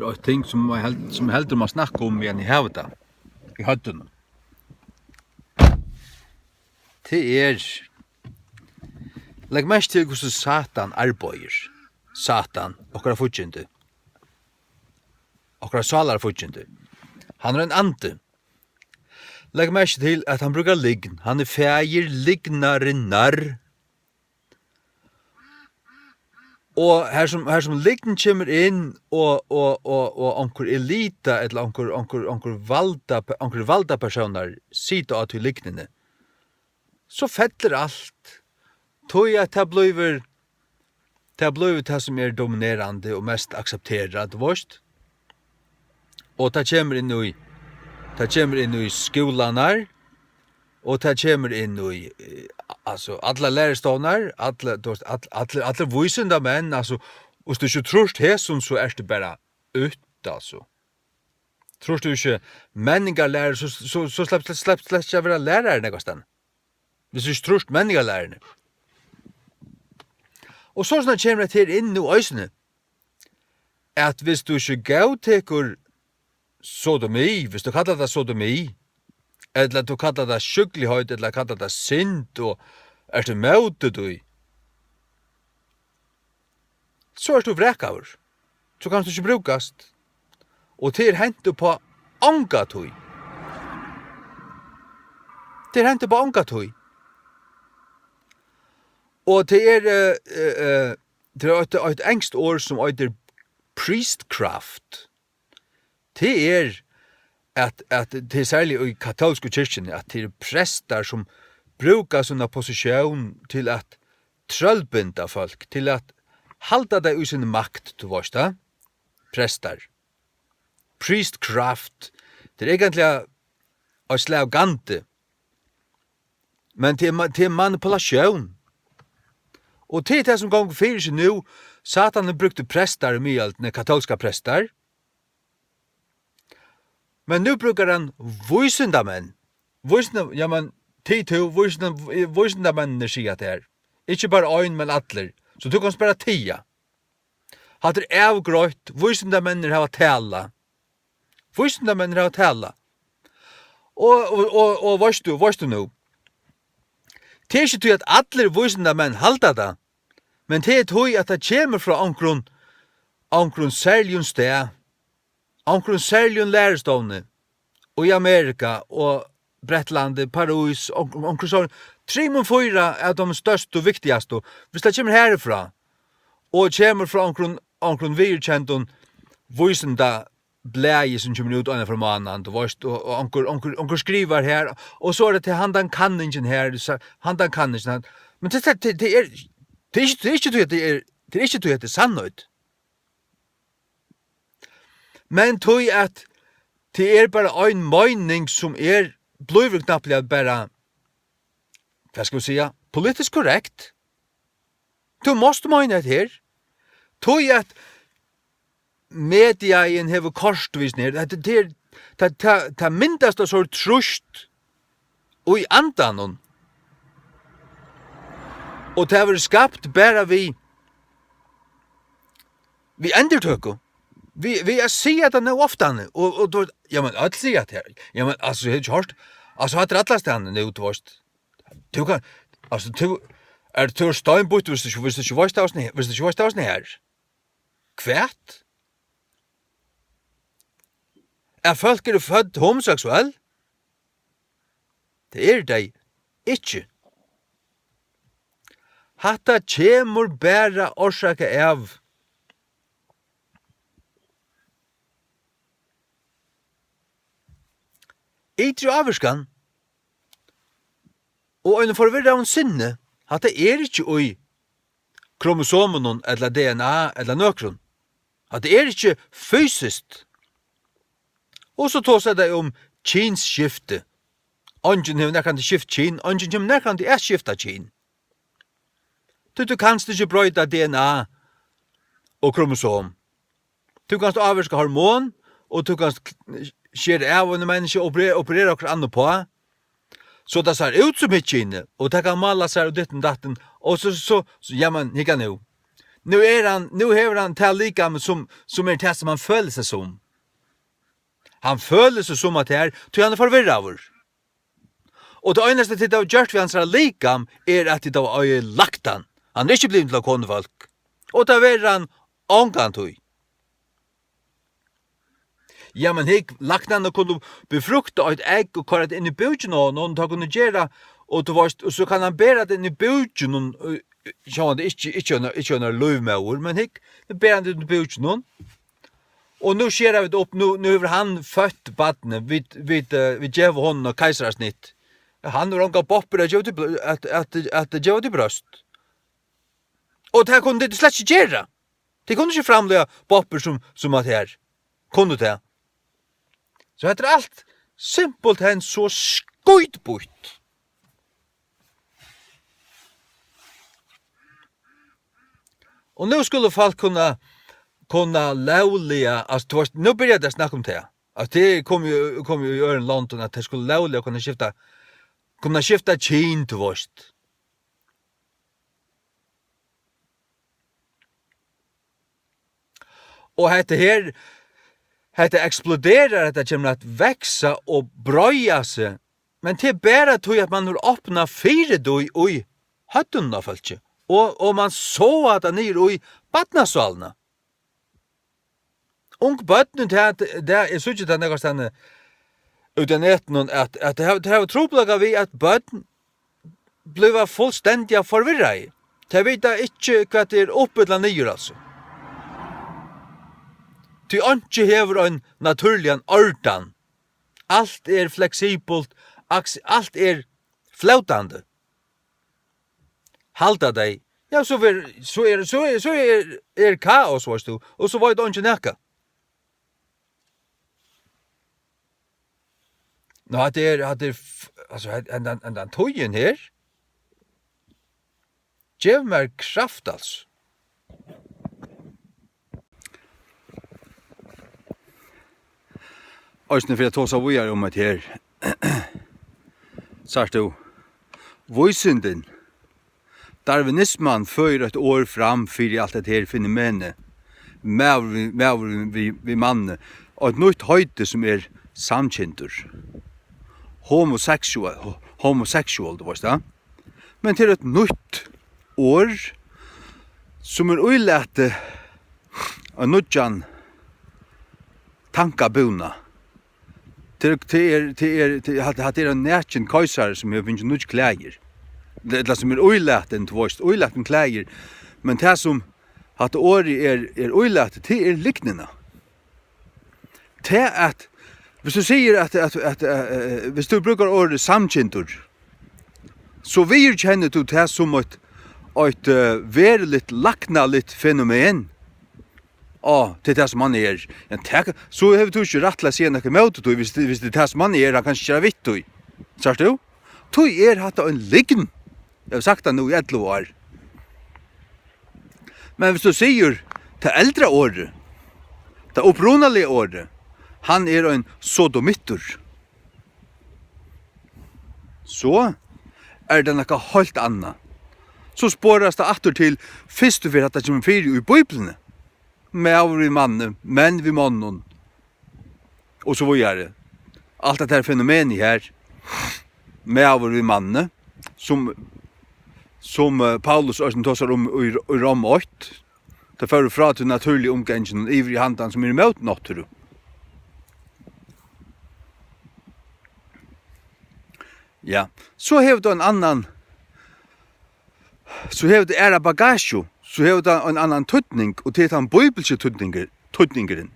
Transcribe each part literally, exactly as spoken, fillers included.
Eitt ting sum eg held, sum heldur man snakka um, meðan eg havi tað í høvdinum. Tað er, legg merki til, hvussu Satan arbeiðir. Satan, okkara fíggindi. Okkara sálarfíggindi. Hann er ein andi. Legg merki til, at hann brúkar lygn. Hann er faðir lygnarinnar. Og har sum, har sum lygn kemur inn, og, og, og, og onkur elita, ella onkur, onkur, onkur valda, onkrir valdapersónar sita á tí lygnini, so fellur alt. Tí at tað blívur, tað blívur tað, sum er dominerandi og mest aksepterað, tú veist. Og tað kemur inn í, tað kemur inn í skúlarnar, og tað kemur inn í, eh, altso, allar lærustovnar, allar, tú veist, all-, allir, allir vísindamenn, altso, viss tú ikki trýrt hesum, so ert tú bara út, altso. Trýrt tú ikki menningarlæru, so, so, so slepp, slepp, slepp, slepp ikki at vera lærari nógvastaðni. Viss tú ikki trýrt menningarlæruni. Og so, soleiðis kemur hetta her inn nú eisini, at viss tú ikki góðtekur sodomi, viss tú kallar tað sodomi, ella tú kallar tað sjúkligheit, ella kallar tað synd, og ert ímóti tí, so ert tú vrakaður. So kanst tú ikki brúkast. Og tað er hent upp á onga tíð. Tað er hent upp á onga tíð. Og tað er, eh, eh, eh, tað er eitt, eitt enskt orð sum eitur priestcraft. Tað er at, at tað er serliga í katólsku kirkjuni, at tað eru prestar sum brúka sína posisjón til at trøllbinda fólk, til at halda tey í síni makt, tú veist tað. Prestar. Priestcraft. Tað er eigentliga eitt slag gandi. Men tað er ma-, tað er manipulatión. Og tað er tað, sum gongur fyri seg nú. Satan hevur brúkt prestar í miðøldini, katólskar prestar. Men nú brúkar hann vísindamenn. Vísinda-, ja, men, tig tú, vísinda-, vísindamennirnir siga tað her. Ikki bara ein, men allir. So tú kanst bara tiga. Hatta er avgreitt, vísindamennirnir hava talað. Vísindamennirnir hava talað. Og, og, og, og veitst tú, veitst tú nú? Tað er ikki tí, at allir vísindamenn halda tað, men tað er tí, at tað kemur frá onkrum, onkrum serligum stað, onkrum serligum lærustovni í Amerika og Bretlandi, París, onk-, onkrum sovorðnum, trimum, fýra av teimum størstu, viktigastu, viss tað kemur harifrá, og kemur frá onkrum, onkrum viðurkendum vísindablaði, sum kemur út eina ferð um mánaðin, tú veist, og, og onkur, onkur, onkur skrivar her, og so er tað til handan kanningin her, sa-, handan kanningin, han-, men tað, tað, tað, tað er, tað er ikki, tað er ikki tí, at tað er, tað er ikki tí, at tað er sannheit. Men tí at tað er bara ein meining, sum er, blívur knappliga bara, hvat skal vit siga, politiskt korrekt. Tú mást meina hetta her. Tí at mediain hevur kortvíst her, at tað er, tað, tað, tað myndast av so trýst í andanum. Og tað verður skapt bara við, við endurtøku. Við, við at siga tað nóg oftani. Og, og tú, ja, men øll siga tað her. Ja, men, altso, eg havi ikki hoyrt, altso, hatta er allastaðni nú, tú veist. Tú kann, altso, tú, er, tú ert steinbýttur, viss tú ikki, viss tú ikki veitst av hasum her, viss tú ikki veitst av hasum her. Hvat? At fólk eru fødd homoseksuell? Tað eru tey ikki. Hatta kemur bara orsakað av ytri ávirkan og einum forvirraðum sinni. Hatta er ikki í kromosomunum ella D N A ella nøkrum. Hatta er ikki fysiskt. Og so tosa tey um kynsskifti. Eingin hevur nakrantíð skift kyn, eingin kemur nakrantíð at skifta kyn. Tí tú kanst ikki broyta D N A og kromosom. Tú kanst ávirka hormon, og tú kanst k-, skera av einum menniskja og opere-, operera okkurt annað uppá, so tað sær út sum hitt kynið, og tað kann mála sær og ditten datten, og so, so, so, ja, men, hygga nú. Nú er hann, nú hevur hann tað likam sum, sum er tað sum hann følir seg sum. Hann følir seg sum at tað er, tí hann er forvirraður. Og tað einasta tit hava gjørt við hansara likam er at tit hava oyðilagt hann. Hann er ikki blivin til eitt konufólk. Og tað verður hann ongantíð. Ja, men hygg, læknarnir kundu befrukta eitt egg og koyra tað inn í búkin á honum, og tað kunnu gera, og tú veist, og so kann hann bera tað inn í búkin, og, og, sjálvandi ikki, ikki under, ikki under lívmóður, men hygg, nú ber hann tað inn í búkin, og nú skera vit upp, nú, nú hevur hann føtt barnið, vit, vit, eh, vit geva honum eitt keisarasnitt. Hann hevur ongar boppur at geva til br-, at, at, at geva til bróst. Og tað kunnu tit slett ikki gera. Tit kunnu ikki framleiða boppur sum, sum at her. Kunnu tað? So hetta er alt simpelthen so skítbýtt. Og nú skulu fólk kunna, kunna lógliga, altso, tú veist, nú byrja tey at snakka um tað. At tað kom jo, kom jo í øðrum londum, at tey skulu lógliga kunna skifta, kunna skifta kyn, tú veist. Og hetta her, hetta eksploderar, hetta kemur at vaksa og breiða seg. Men tað er bara tí, at mann hevur opnað fyri tí í høvdinum á fólki. Og, og mann sá tað niður í barnasálina. Ung børn, tað, tað, eg síggi tað nógvastaðni úti á netinum, at, at tey hava, tey hava trupulleikar við, at børn blíva fullstendiga forvirraði. Tey vita ikki, hvat er upp ella niður, altso. Tí einki hevur ein natúrligan ordan. Alt er fleksibelt, aks-, alt er flótandi. Halda tey. Ja, so ver-, so er, so er, so er, er kaos, veitst tú, og so veit eingin nakað. Nå, hatta er, hatta er f-, altso, hat-, hendan, hendan tíðin her, gev mær kraft, altso. Eisini fyri at tosa víðari um hetta her. Sært tú, vísindin, darwinisman føðir eitt orð fram fyri alt hetta her fenomenið, maður við, maður við, við, við manni, eitt nýtt heiti sum er samkyndur. Homosexual, ho-, homosexual, tú veist tað? Men tað er eitt nýtt orð, sum er ílatið á nýggjan tankabúna. Tað er, tað er, tað er, tað, hatta, hatta er ein nakin keisari, sum hevur fingið nýggj klæðir. Ella sum er ílatin, tú veist, ílatin klæðir. Men tað, sum hatta orðið er, er ílatið, tað er lygnina. Tað at, viss tú sigur at, at, at, eh, viss tú brúkar orðið samkyndur, so viðurkennir tú tað sum eitt, eitt, eh, veruligt, læknaligt fenomen. Á, tað er tað sum hann er. Ja, tað, so hevur tú ikki rætt til at siga nakað ímóti tí, viss, viss tað er tað sum hann er, hann kann ikki gera við tí. Sært tú? Tí er hatta ein lygn. Eg havi sagt tað nú í ellivu ár. Men viss tú sigur tað eldra orðið, tað upprunaliga orðið, hann er ein sodomittur, so er tað nakað heilt annað. So sporast tað aftur til fyrstu ferð, hatta kemur fyri í Bíbliuni. Maður við manni, menn við monnum, og so víðari. Alt hetta her fenomenið her, maður við manni, sum, sum, eh, Paulus eisini tosar um í, í Rom eitt. Tað førir frá tí natúrligu umgangin yvir í handan, sum er ímóti náttúru. Ja, so hevur tað ein annan, so hevur tað aðra bagasju, so hevur tað ein annan týdning, og tað er tann bíbilski týdningur, týdningurin.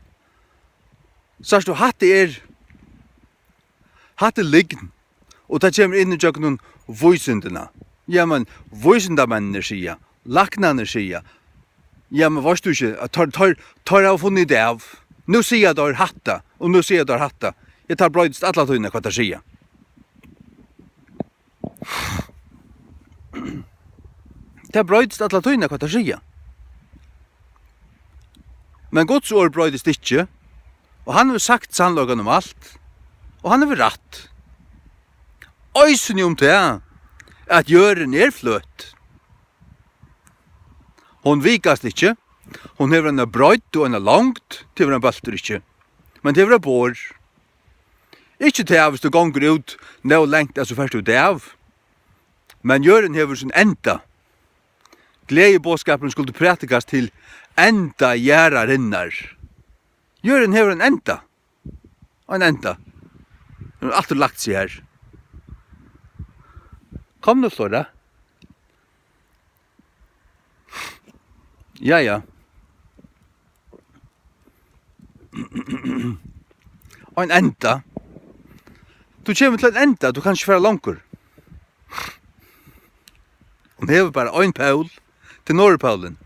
Sært tú, hatta er, hatta er lygn, og tað kemur inn ígjøgnum vísindina. Ja, men vísindamennirnir siga, læknarnir siga, ja, men veitst tú ikki, at teir, teir, teir hava funnið tað av. Nú siga teir hatta, og nú siga teir hatta. Ja, tað broytist alla tíðina, hvat teir siga. Tað broytist alla tíðina, hvat teir siga. Men Guds orð broytist ikki, og hann hevur sagt sannleikan um alt, og hann hevur rætt. Eisini um tað, at jørðin er fløt. Hon vikast ikki. Hon hevur eina breidd og eina longd, tað hevur ein bóltur ikki. Men tað hevur eitt borð. Ikki tað, viss tú gongur út nóg langt, at so fert tú útav. Men jørðin hevur sín enda. Gleðiboðskapurin skuldi prædikast til enda jarðarinnar. Jørðin hevur ein enda. Ein enda. Hon hevur altíð lagt seg har. Kom nú, Flora. Ja, ja. Ein enda. Tú kemur til ein enda, tú kanst ikki fara longur. Hon hevur bara ein pól, til Norðurpólin.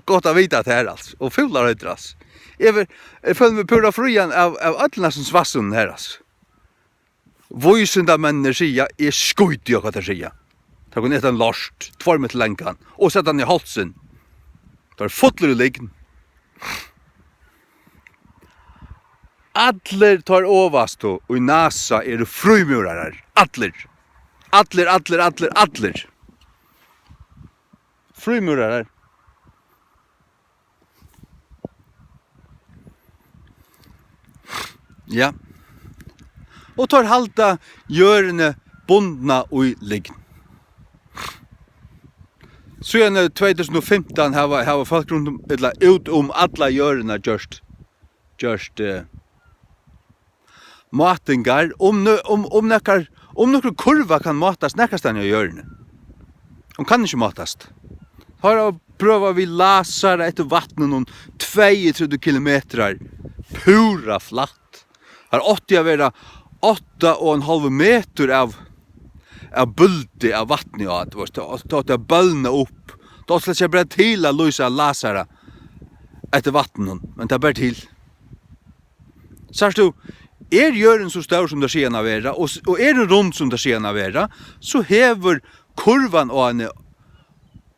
Gott at vita at tað er, altso. Og fúlar høvdar, altso. Eg vil, eg føli meg púra frían av, av øllum hasum svassunum her, altso. Vísindamennir siga, eg skíti í, hvat teir siga. Teir kunnu eta ein lort, tveir metrar langan, og seta hann í hálsin. Teir eru fullir í lygn. Allir teir ovastu í NASA eru frímúrarar. Allir. Allir, allir, allir, allir. Frímúrarar. Ja. Og teir halda jørðini bundna í lygn. Síðan tvey túsund og fimtan hava, hava fólk runt um, ella út um alla jørðina gjørt, gjørt, eh, mátingar, um nø-, um, um nakar, um nøkur kurva kann mátast nakrastaðni á jørðini. Hon kann ikki mátast. Teir hava prøvað við lasara eftir vatninum, tveyogtretivu kilometrar, púra flatt. Har átti at vera átta og ein hálvur metur av, av bøldi av vatni á, tú veist, tað, tað átti at bølna upp. Tað átti slett ikki at bera til at lýsa lasara eftir vatninum, men tað ber til. Sært tú, er jørðin so stór sum teir siga hana vera, og s-, og er hon rund sum teir siga hana vera, so hevur kurvan á henni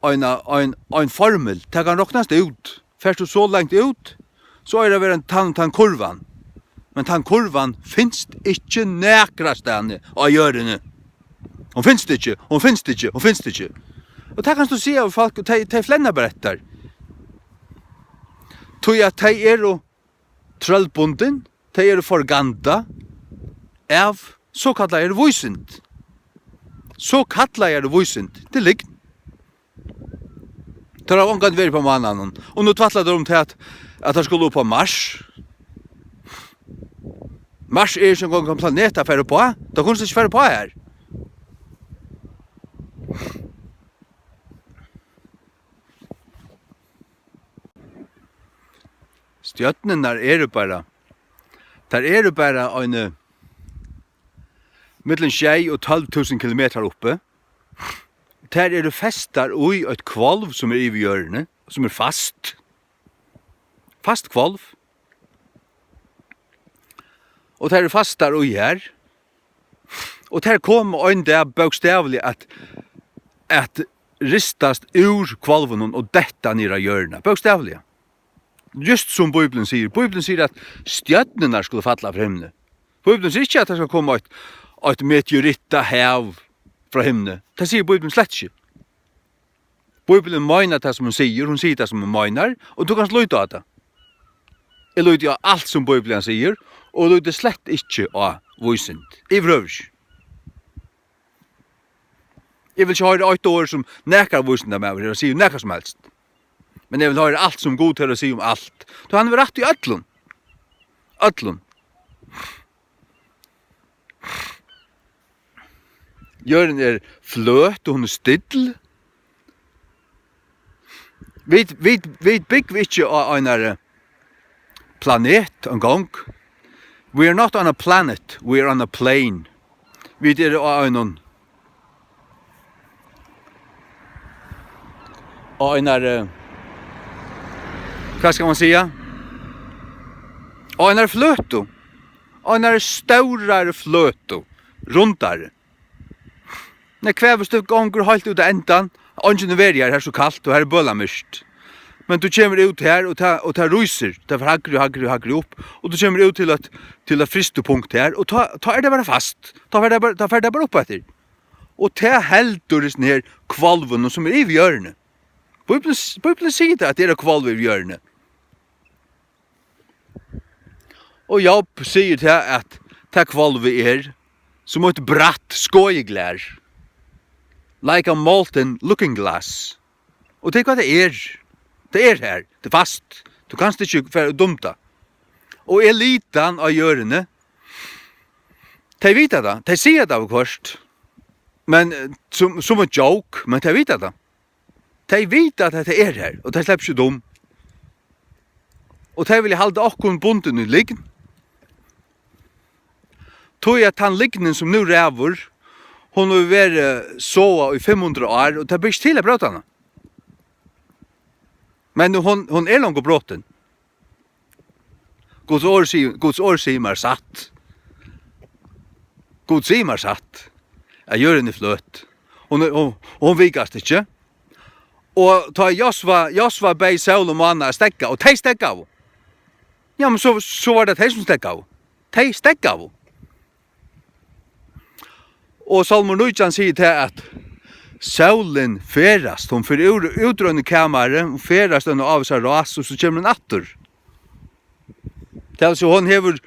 eina, ein, ein formel. Tað kann roknast út. Fert tú so langt út, so er at vera tann, tann kurvan. Men tann kurvan finst ikki nakrastaðni á jørðini. Hon finst ikki, hon finst ikki, hon finst ikki. Og tað kanst tú siga við fólk, og tey, tey flenna bara eftir tær. Tí at tey eru trøllbundin, tey eru forgandað av sokallaðari vísind. Sokallaðari vísind, tað er lygn. Teir hava ongantíð verið á mánanum, og nú tvætla teir um tað, at, at teir skulu upp á Mars. Mars er ikki eingong ein planet at fara upp á, teir kunnu ikki fara upp á har. Stjørnurnar eru bara, tær eru bara eini millum sjey og tólv túsund kilometrar uppi. Tær eru festar í eitt hvolv, sum er yvir jørðini, sum er fast. Fast hvolv. Og tær eru fastar í har. Og tær koma ein dag bókstavliga at, at ristast úr hvolvinum og detta niður á jørðina. Bókstavliga. Júst sum Bíblian sigur. Bíblian sigur, at stjørnurnar skulu falla frá himni. Bíblian sigur ikki, at tað skal koma eitt, eitt meteorittahav frá himni. Tað sigur Bíblian slett ikki. Bíblian meinar tað, sum hon sigur. Hon sigur tað, sum hon meinar, og tú kanst líta á tað. Eg líti á alt, sum Bíblian sigur, og líti slett ikki á vísind. Yvirhøvur ikki. Eg vil ikki hoyra eitt orð, sum nakar vísindamaður hevur at siga um nakað sum helst. Men eg vil hoyra alt, sum Gud hevur at siga um alt. Tí hann hevur rætt í øllum. Øllum. Jørðin er fløt, og hon er still. Vit, vit, vit búgva ikki á einari planet eingong. We are not on a planet, we are on a plane. Vit eru á einum, á einari, eh, hvat skal man siga? Á einari fløtu. Á einari stórari fløtu. Rundari. Nei, hvar, viss tú gongur heilt út á endan, eingin er verið har, har er so kalt og har er bølamyrkt. Men tú kemur út har, og tað, og tað rísur, tað fer hægri og hægri og hægri upp, og tú kemur út til eitt, til eitt frystipunkt har, og tá, tá er tað bara fast. Tá fer tað bara, tá fer tað bara upp eftir. Og tað heldur hesin her hvolvin, sum er yvir jørðini. Bíblian, Bíblian sigur tað, at tað er ein hvolvur yvir jørðini. Og Job sigur tað, at tað hvolvið er sum eitt brætt skoðiglær. Like a molten looking glass. Og tað er hvat tað er. Tað er har. Tað er fast. Tú kanst ikki fara út um tað. Og elitan á jørðini, tey vita tað. Tey siga tað viðhvørt. Men, eh, sum, sum eitt joke, men tey vita tað. Tey vita, at hetta er har, og tey sleppa ikki út um. Og tey vilja halda okkum bundin í lygn. Tí at tann lygnin, sum nú ræður, hon hevur verið sáað í fimm hundrað ár, og tað ber ikki til at bróta hana. Men hon, hon er longu brotin. Guds orð sigur, Guds orð sigur mær satt. Gud sigur mær satt, at jørðin er fløt. Hon er, hon, hon vikast ikki. Og tá Josva, Josva bað sól og mána at steðga, og tey steðgaðu. Ja, men so, so var tað tey, sum steðgaðu. Tey steðgaðu. Og Sálmur nítjan sigur tað, at sólin ferðast, hon fer úr útróðrarkamarið, hon ferðast eina ávísa rás, og so kemur hon aftur. Tað vil siga, hon hevur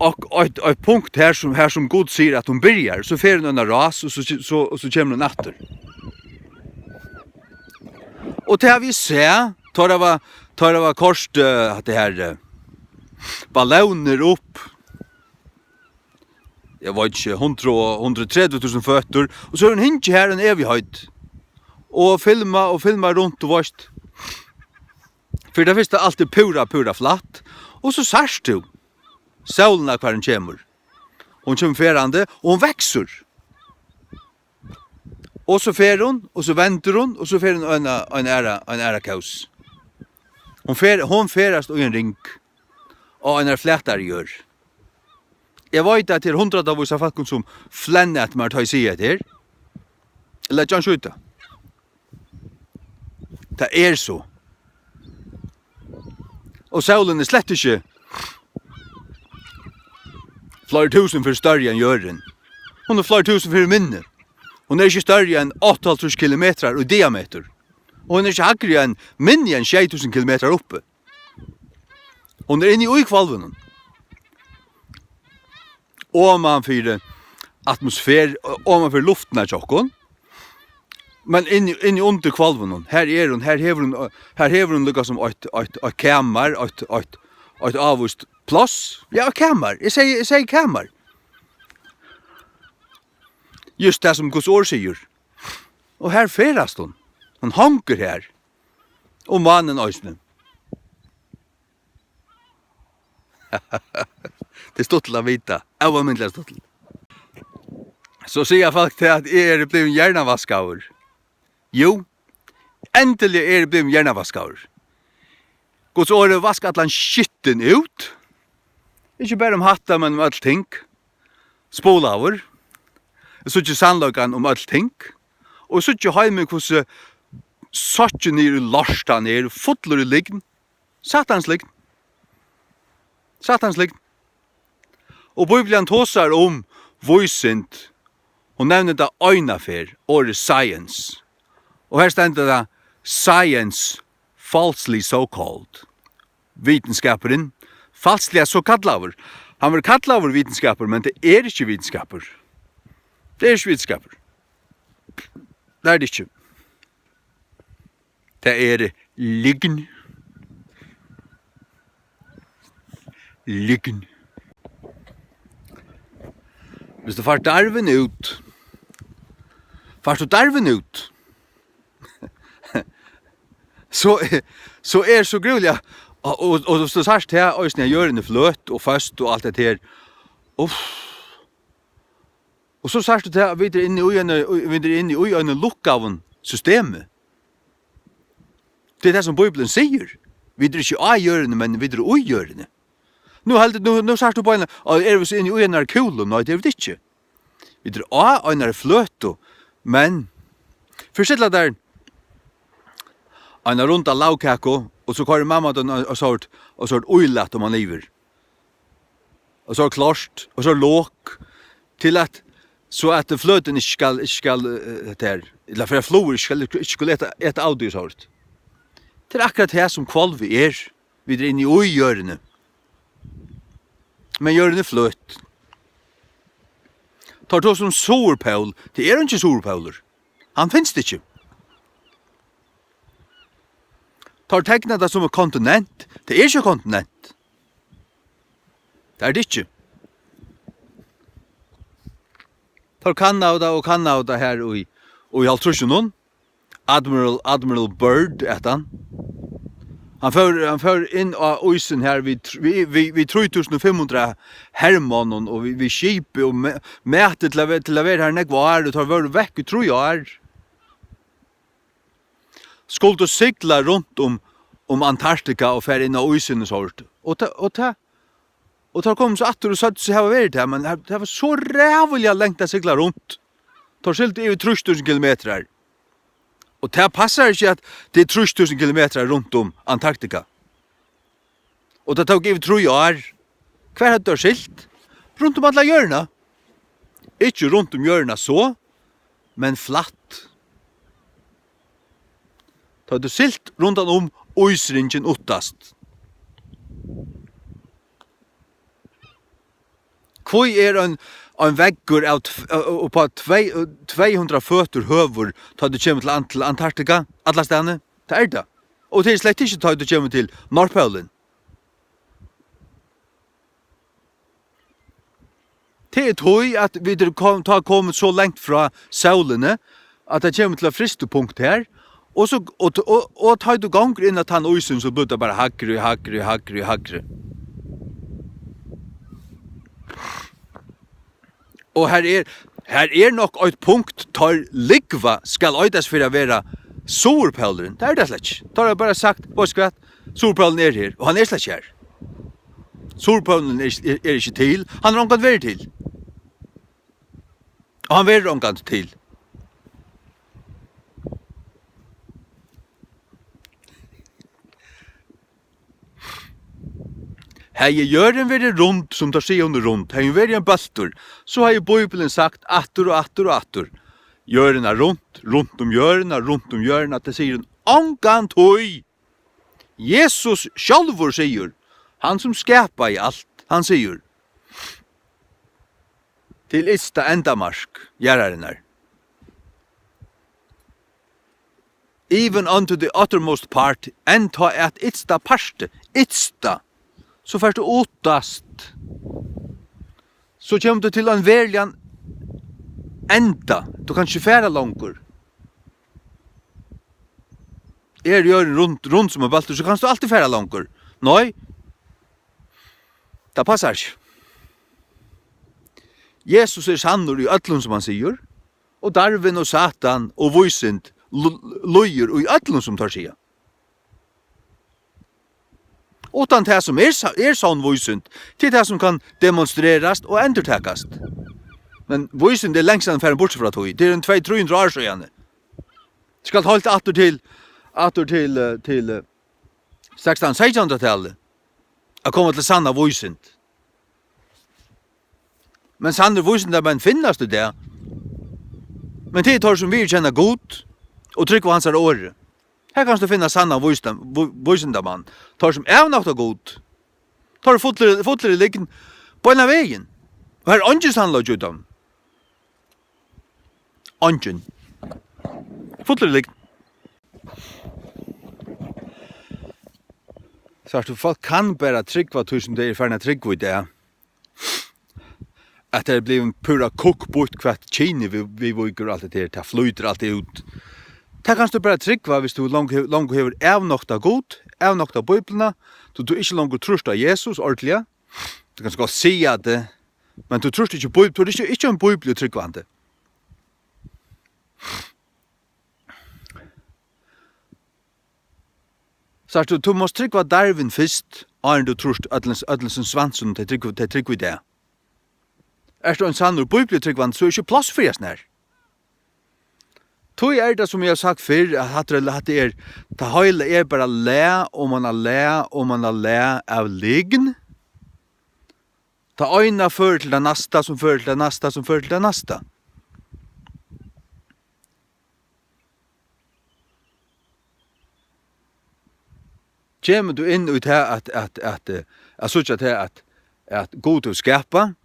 ok-, eitt, eitt punkt her, sum, her sum Gud sigur, at hon byrjar, so fer hon eina rás, og so, so, og so kemur hon aftur. Og tað hava vit sæð, tá tað var, tá tað var koyrt, eh, hatta her, eh, ballónir upp, eg veit ikki, hundrað og, hundrað og tretivu túsund føtur, og so hevur hon hingið har ein evigheit. Og filma og filma runt, tú veist. Fyri tað fyrsta, alt er púra, púra flatt. Og so sært tú sólina, hvar hon kemur. Hon kemur ferðandi, og hon veksur. Og so fer hon, og so vendur hon, og so fer hon ein, ein aðra, ein aðra kós. Hon fer, hon ferðast í ein ring, á einari flatari jørð. Eg veit, at tað er hundraðavís av fólkum, sum flenna at mær, tá eg sigi hetta her. Lat hann skjóta. Tað er so. Og sólin er slett ikki fleiri túsund ferðir størri enn jørðin. Hon er fleiri túsund ferðir minni. Hon er ikki størri enn áttaoghálvtrýss kilometrar í diametur. Og hon er ikki hægri enn, minni enn sjey túsund kilometrar uppi. Hon er inni í hvolvinum. Oman fyri atmosfer-, oman fyri luftina hjá okkum. Men inni, inni undir hvolvinum, har er hon, har hevur hon, har hevur hon líka sum eitt, eitt, eitt kamar, eitt, eitt, eitt ávíst pláss. Ja, eitt kamar. Eg sigi, eg sigi kamar. Júst tað sum Guds orð sigur. Og har ferðast hon. Hon hongur har. Og mánin eisini. Tað er stuttligt at vita. Óalmindiliga stuttligt. So siga fólk til, at eg eri blivin hjernavaskaður. Jú, endiliga eri eg blivin hjernavaskaður. Guds orð hevur vaskað allan skittin út. Ikki bara um hatta, men um øll ting. Spolaður. Eg síggi sannleikan um øll ting. Og eg síggi heimin, hvussu sokkið niður í lort hann er, fullur í lygn. Satans lygn. Satans lygn. Og Bíblian tosar um vísind. Hon nevnir tað eina ferð, orðið science. Og her stendur tað, science, falsely so called. Vitinskapurin, falsliga so kallaður. Hann verður kallaður vitinskapur, men tað er ikki vitinskapur. Tað er ikki vitinskapur. Tað er tað ikki. Tað er lygn. Lygn. Viss tú fært darvin út, fært tú darvin út, so, so er so grúliga, og, og, og viss tú sært her, eisini, at jørðin er fløt og føst og alt det her. Uff. Og so sært tú tað, at vit eru inni í eini, vit eru inni í einum lukkaðum systemi. Tað er tað, sum Bíblian sigur. Vit eru ikki á jørðini, men vit eru í jørðini. Nú heldur, nú, nú sært tú bara, á, eru vit so inni í einari kúlu? Nei, tað eru vit ikki. Vit eru á einari fløtu, men fyrst ella tær eina runda lagkaku, og so koyrir mamma tað á, á sort, á sort ílat um hann yvir. Og so er klárt, og so er lok, til at So at fløtin ikki skal, ikki skal, eh, hetta her, ella fyri at flugur ikki skal, ikki skulu eta, eta av tí, so er. Tað er akkurát tað sum hvolvið er. Vit eru inni í jørðini. Men jørðin er fløt. Teir tosa um suðurpól. Tað er ikki suðurpólur. Hann finst ikki. Teir tekna tað sum eitt kontinent. Tað er ikki eitt kontinent. Tað er tað ikki. Teir kannaðu tað og kannaðu tað her í, í hálvtrýssunum. Admiral, Admiral Byrd æt hann. Hann fór, hann fór inn á ísin her við, tr-, við, við, við trý túsund og fimm hundrað hermonnum og við, við skipi og me-, mati til at ve-, til at vera her nógv ár, og teir vóru vekk í trý ár. Skuldu sigla runt um, um Antarktika og fara inn á ísin og sovorðið. Og ta, og ta, og teir komu so aftur og søgdu seg hava verið har, men har, tað var so ræðuliga langt at sigla runt. Teir sigldu yvir trýss túsund kilometrar. Og tað passar ikki, at tað er trýss túsund kilometrar runt um Antarktika. Og tað tók yvir trý ár. Hvar høvdu teir siglt? Runt um alla jørðina. Ikki runt um jørðina so, men flatt. Teir høvdu siglt rundan um ísringin uttast. Hví er ein, ein veggur av tv-, upp á tvey, tvey hundrað føtur høgur, tá tú kemur til Ant-, til Antarktika, allastaðni? Tað er tað. Og tað er slett ikki, tá tú kemur til Norðpólin. Tað er tí, at vit eru kom-, tá komið so langt frá sólini, at tað kemur til eitt frystipunkt her, og so, og, og, og tá tú gongur inn á tann ísin, so blívur tað bara hægri, hægri, hægri, hægri. Og her er, her er nokk eitt punkt, teir lúgva skal eitast fyri at vera suðurpólurin. Tað er tað slett ikki. Teir hava bara sagt, veitst tú hvat, suðurpólurin er her, og hann er slett ikki her. Suðurpólurin er, er, er ikki til, hann hevur ongantíð verið til. Og hann verður ongantíð til. Hevði jørðin verið rund, sum teir siga, hon er rund, hevði hon verið ein bóltur, so hevði Bíblian sagt aftur og aftur og aftur: Jørðin er rund, runt um jørðina, runt um jørðina. Tað sigur hon ongantíð. Jesus sjálvur sigur, hann sum skapaði alt, hann sigur, til ytsta endamark jarðarinnar. Even unto the uttermost part, enn tá at ytsta parti, ytsta, so fert tú uttast. So kemur tú til ein veruligan enda. Tú kanst ikki fara longur. Er jørðin rund, rund sum ein bóltur, so kanst tú altíð fara longur. Nei, tað passar ikki. Jesus er sannur í øllum, sum hann sigur, og Darwin og Satan og vísind l-, lýgur í øllum, sum teir siga. Uttan tað, sum er sa-, er sonn vísind, til tað, sum kann demonstrerast og endurtakast. Men vísind er langt síðan farin burtur frá tí. Tað er ein tvey, trý hundrað ár síðani. Skal heilt aftur til, aftur til, eh, til, eh, sekstan, seytjanhundraðtalið at koma til sanna vísind. Men sannir vísindamenn finnast í dag. Men tað eru teir, sum viðurkenna Gud og trúgva hansara orði. Her kanst tú finna sannan vísindam-, ví-, vísindamann. Teir, sum avnokta Gud, teir eru fullir, fullir í lygn beinan vegin. Og her er eingin sannleiki í teimum. Eingin. Fullir í lygn. Sært tú, fólk kann bara trúgva tí, sum tey eru farin at trúgva í dag. At tað er blivið púra kokkbýtt, hvat kynið við, viðvíkur og alt det her, tað flýtur alt út. Tað kanst tú bara trúgva, viss tú longu hevur, longu hevur avnoktað Gud, avnoktað Bíbliuna, tú, tú ikki longur trýrt á Jesus ordiliga. Tú kanst gott siga tað, men tú trýrt ikki Bíb-, tú ert ikki, ikki ein bíbliutrúgvandi. Sært tú, tú mást trúgva Darwin fyrst, áðrenn tú trýrt øllum, øllum sum svansum, tey trúgva, tey trúgva í dag. Ert tú ein sannur bíbliutrúgvandi, so er ikki pláss fyri hasum her. Tí er tað, sum eg havi sagt fyrr, at hatta er, hatta er, tað heila er bara lag oman á lag oman á lag av lygn. Tað eina førir til tað næsta, sum førir til tað næsta, sum førir til tað næsta. kemur tú inn í tað at, at, at, eh, at síggja tað at, at Gud hevur skapað,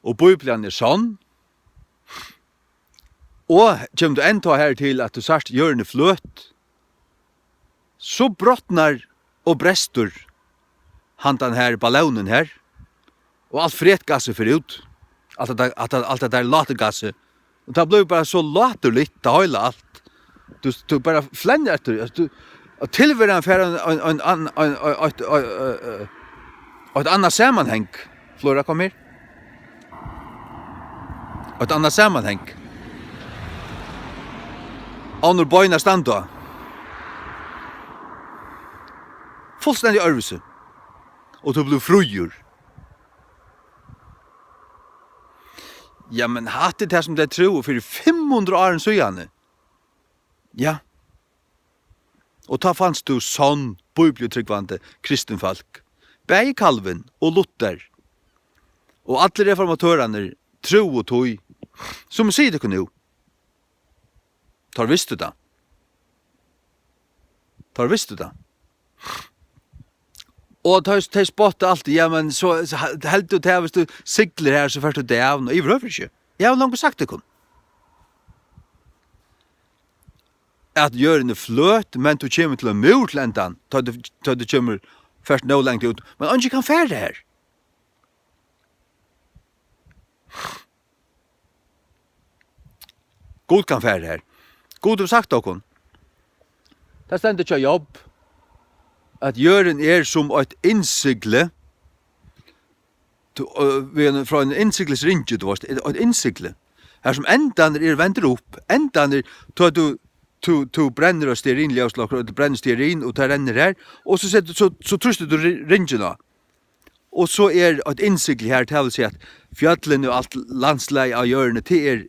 og Bíblian er sonn, og kemur tú enntá her til at tú sært jørðin er fløt, so brotnar og brestur handan her ballónin her, og alt fretgassið fer út, alt tað, alt tað, alt tað der láturgassið, og tað blívur bara so láturligt, tað heila alt. Tú, tú bara flennir eftir, altso, tú, og tilveran fær ein, ein, ein, ein, ein, eitt, eitt, eitt, eitt annað samanhang. Flora, kom her. Eitt annað samanhang. Onnur bein at standa á. Fullstendig øðrvísi. Og tú blívur fríur. Ja, men hatta er tað sum tey trúðu fyri fimm hundrað árum síðani. Ja. Og tá fanst tú sonn, bíbliutrúgvandi kristin fólk. Bæði Calvin og Luther og allir reformatørarnir trúðu tí, sum eg sigi tykkum nú. Teir vistu tað. Teir vistu tað. Og tey, tey spotta altíð, ja, men so, so he-, heldur tú tað, hvis tú siglir her, so fært tú dævn, og yvirhøvur ikki. Eg havi longu sagt tykkum. At jørðin er fløt, men tú kemur til ein múr til endan, tá tú, tá tú kemur fert nóg langt út. Men eingin kann fara her. Gud kann fara her. Gud hevur sagt okkum. Tað stendur hjá Job, at jørðin er sum eitt innsigli, tú, øh, við ein, frá ein innsiglisringi, tú veist, eitt innsigli. Har sum endarnir eru vendir upp, endarnir, tá tú, tú, tú brennir á stearinljóslokkar, og tú brennir stearin, og tað rennur her, og so setur, so, so trýstir tú ri-, ringin á. Og so er eitt innsigli her, tað vil siga at fjøllini og alt landslagið á jørðini, tað er,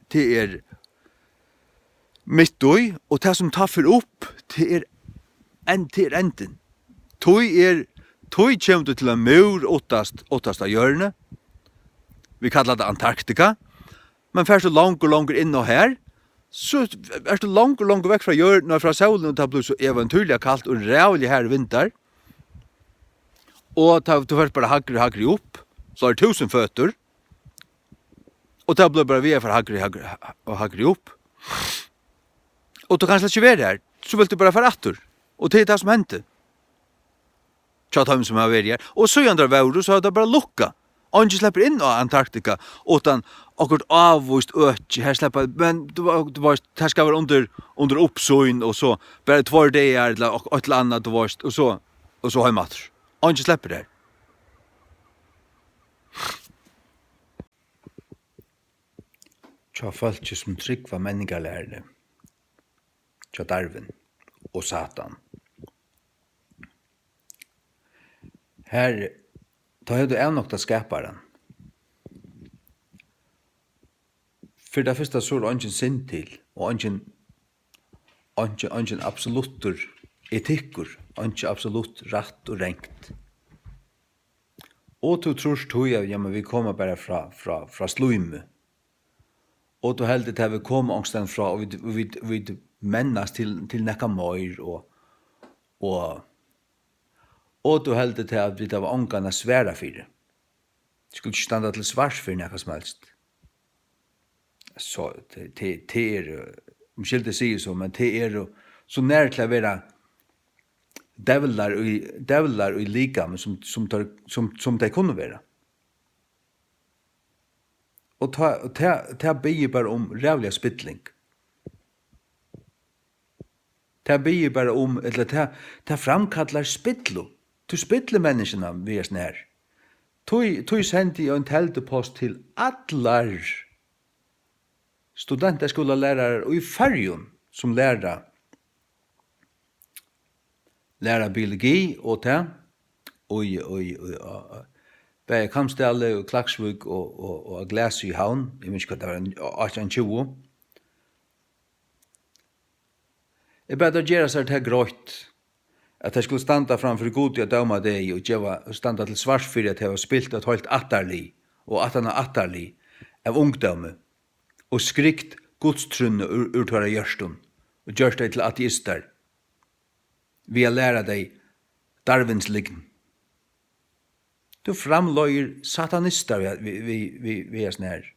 tað er mitt í, og tað sum tá fer upp, tað er enn, tað er endin. Tí er, tí kemur tú til ein múr uttast, uttast á jørðini. Vit kalla tað Antarktika. Men fert tú longur, longur inn á her, so ert tú longur, longur vekk frá jørðini og frá sólini, og tað blívur so eventýrliga kalt og ræðuliga harðir vindar. Og tá, tú fert bara hægri, hægri upp, so er túsund føtur. Og tað blívur bara við at fara hægri, hægri og hægri upp. Og tú kanst slett ikki vera her. So vilt tú bara fara aftur. Og tað er tað sum hendi. Hjá teimum sum hava verið her. Og síðan teir vóru, so hava teir bara lukkað. Eingin sleppur inn á Antarktika uttan okkurt ávíst øki. Her sleppa, men tú, tú veist, tað skal vera undir, undir uppsýn og so. Bara tveir dagar ella ok-, eitt ella annað, tú veist, og so, og so heim aftur. Eingin sleppur her. Hjá fólki, sum trúgva menningarlæruni hjá Darwin og Satan. Her, tá hevur tú avnoktað skaparan. Fyri tað fyrsta, so er eingin synd til, og eingin, eingin, eingin absoluttur etikkur, eingin absolutt rætt og rangt. Og tú trýrt tí, at, jamen, vit koma bara frá, frá, frá slími. Og tú heldur, at vit koma onkustaðni frá, og vit, vit, vit mennast til, til nakað meir, og, og, og tú heldur, at vit hava ongan at svara fyri. Skulu ikki standa til svars fyri nakað sum helst. So, tað, tað, tað er, eh, umskylda eg sigi so, men tað er so nær til at vera djevlar í, djevlar í likami, sum, sum teir, sum, sum tey kunnu vera. Og tá, og tað, tað biður bara um ræðuliga spilling. Tað biður bara um, ella tað, tað framkallar spillu. Tú spillir menniskjuna við hesum her. Tí, tí sendi eg ein teldupost til allar studentaskúlalærarar í Føroyum, sum læra, læra biologi og tað, í, í, í, á, á, bæði Kambsdali og Klaksvík og, og, og á Glasi í Havn, eg veit ikki, hvat tað var, átjan tjúgu. Eg bað teir gera sær tað greitt, at tey skulu standa fram fyri Gud á dómadegi og geva, standa til svars fyri at hava spilt eitt heilt ættarlið og aftaná ættarlið av ungdómi og skrykt gudstrúnna úr, úr teirra hjørtum og gjørt tey til ateistar við at læra tey Darwins lygn. Tú framleiðir satanistar við, við, við, við, við hesum her.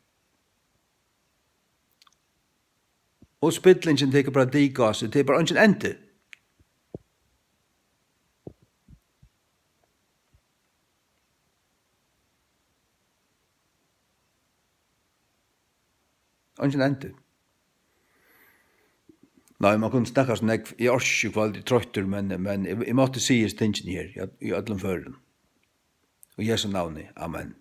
Og spillingin tekur bara dik á seg, tað er bara eingin endi. Eingin endi. Nei, man kundi snakka so nógv. Eg orki ikki í kvøld, eg eri troyttur, men, men eg, eg mátti siga hesi tingini her, í, í øllum førum. Í Jesu navni. Amen.